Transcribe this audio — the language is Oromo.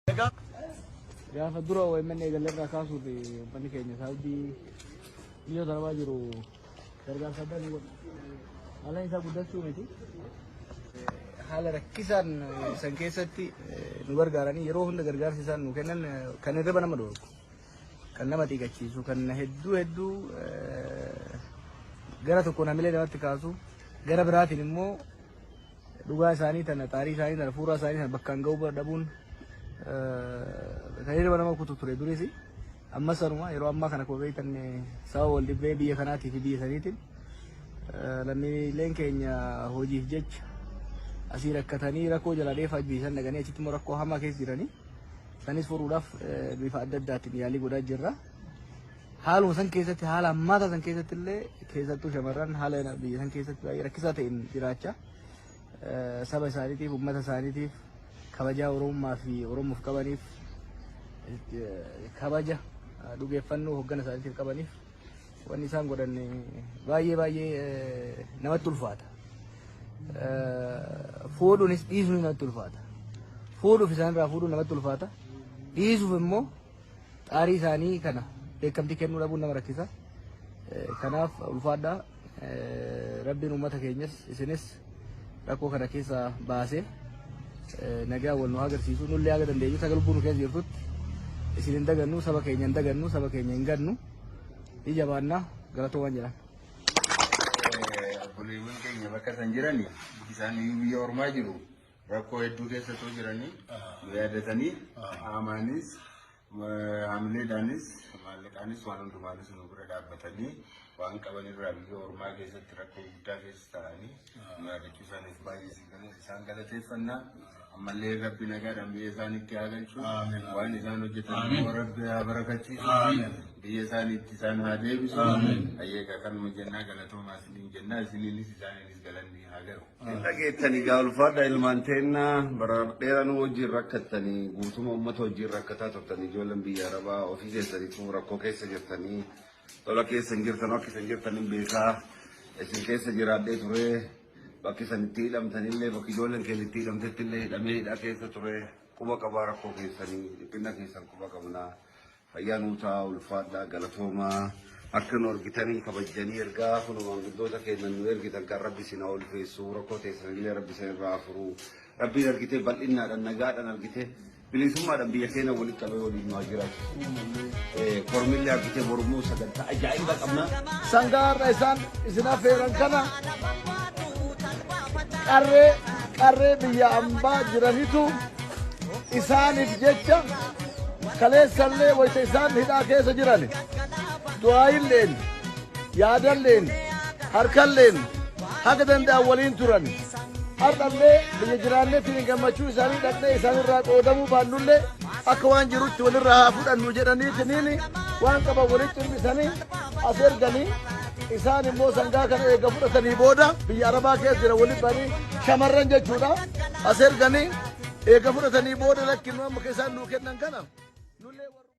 Gaafa dura OMN eegalle irraa kaasuuf uummanni keenya Saawudii biyyoota arabaa jiru gargaarsa addaa ni godha. Haalaan isaa guddachuu miti. Haala rakkisaan san keessatti nu gargaaranii yeroo hunda gargaarsi isaan nu kennan kan hirriba nama dhorku, kan nama xiiqachiisu, kan hedduu hedduu gara tokkoon hamilee namatti kaasu, gara biraatiin immoo dhugaa isaanii tana, xaarii isaanii tana, fuuraa isaanii tana bakkaan ga'uu dhabuun kan hirriba nama kutu ture duris. Ammas sanuma. Yeroo ammaa kana akkuma beektan sababa wal dhibbee biyya kanaatii fi biyya saniitiin lammiileen keenya hojiif jecha asii rakkatanii rakkoo jala dheefaa biyya san dhaqanii achitti immoo rakkoo hamaa keessa jiranii sanis furuudhaaf bifa adda addaatiin yaalii godhaa jirra. Haaluma san keessatti, haala hammaataa san keessatti illee, keessattuu shamarran haala biyya san keessatti baay'ee rakkisaa ta'een jiraachaa saba isaaniitiif, uummata isaaniitiif, kabajaa Oromummaa fi Oromoof qabaniif, kabaja dhugeeffannoo hoggana isaaniitiif qabaniif wanni isaan godhan baay'ee baay'ee namatti ulfaata. Fuudhuunis dhiisuunis namatti ulfaata. Fuudhuuf isaanirraa fuudhuun namatti ulfaata. Dhiisuuf immoo xaarii isaanii kana beekamtii kennuu dhabuun nama rakkisa. Kanaaf ulfaadhaa, Rabbiin uummata keenyas isinis rakkoo kana keessaa baasee nagaa wal nu agarsiisu. Nullee haga dandeenyu sagal lubbuu nu keessa jirtutti isin hin dagannu, saba keenya hin dagannu, saba keenya hin gannu, ni jabaannaa. Galatoo waan jedhan. Obboleewwan keenya bakka san jirani, isaan iyyuu biyya ormaa jiru, rakkoo hedduu keessattuu jiranii nu yaadatanii qaamaanis, hamileedhaanis, maallaqaanis, waan hundumaanis nu bira dhaabbatanii waan qaban irraa biyya ormaa keessatti rakkoo guddaa keessa ta'anii nu yaadachuu isaaniif baay'ee isaan galateeffannaa. Ammallee Rabbi nagaadhaan biyya isaaniitti haa galchu. Waan isaan hojjetan immoo Rabbi haa barakachiisu. Biyya isaaniitti isaan haa deebisu. Hayyeeqa kanuma jennaa, galatoomaa isiniin jennaa, isiniinis isaaniinis galanni haa gahu. Dhageettanii gaa, ulfaadha ilmaan teennaa. Bara dheeraa nu wajjin rakkattanii, guutuma uummata wajjin rakkataa turtanii, ijoolleen biyya arabaa ofii keessaniitu rakkoo keessa jirtanii, tola keessa hin jirtan. Akka isin jirtan hin beekaa, isin keessa jiraadhee ture. Bakki isan itti hidhamtanillee, bakki ijoolleen keenya itti hidhamtetti illee hidhamee hidhaa keessa ture. Quba qabaa, rakkoo keessanii, dhiphina keessan quba qabnaa. Fayyaa nuu ta'a, ulfaadhaa, galatoomaa. Akka nu argitanii kabajjanii ergaa kun maanguddoota keenya nu ergitan kan Rabbi isin haa ulfeessu. Rakkoo teessanillee Rabbi isin irraa haa furu. Rabbiin argitee bal'innaadhaan, nagaadhaan argitee bilisummaadhaan biyya keenya walitti qabee waliin nu haa jiraachisu. Kormillee argitee borummoo sagantaa ajaa'iba qabna. Sangaa har'a isaan isin affeeran kana qarree qarree biyya ambaa jiranitu isaaniif jecha kaleessallee wayita isaan hidhaa keessa jiran du'aayilleen, yaadalleen, harkalleen haga danda'an waliin turan. Har'allee biyya jiraanneetiin gammachuu isaanii dhaqnee isaanirraa qoodamuu baannullee, akka waan jirutti walirraa haa fudhannu jedhaniitiniin waan qaban walitti hir'isanii as erganii, isaan immoo sangaa kana eega fudhatanii booda biyya arabaa keessa jira walitti banii shamarran jechuudha as erganii, eega fudhatanii booda lakkinnu amma isaan nuu kennan kana.